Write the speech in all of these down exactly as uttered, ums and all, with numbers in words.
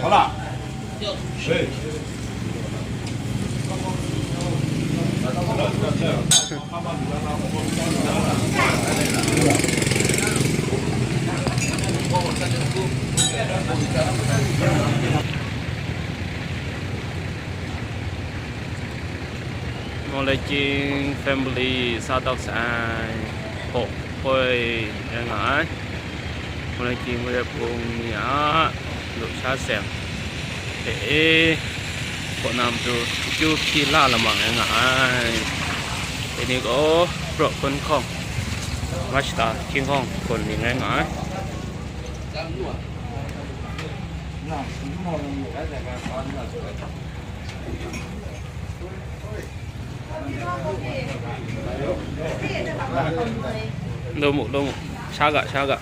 好了。 Mawlaiking family sa tawk sa ai hpaw hpoi rai nga ai. Mawlaiking Hkriat hpung ni a lusha seng hte e, hpaw na matu akyu hpyi la lamang rai nga ai. Dai ni gaw Praw Hkun Hkawng, Mashta Hkying Hkawng gawn ning rai nga ai. Lo mu, lo mu. Sha ga, sha ga.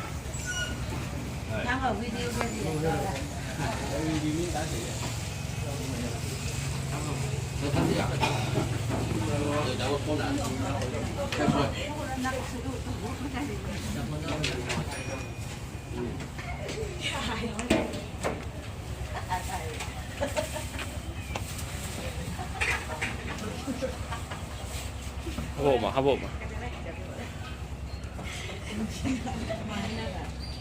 Habo ma, habo ma.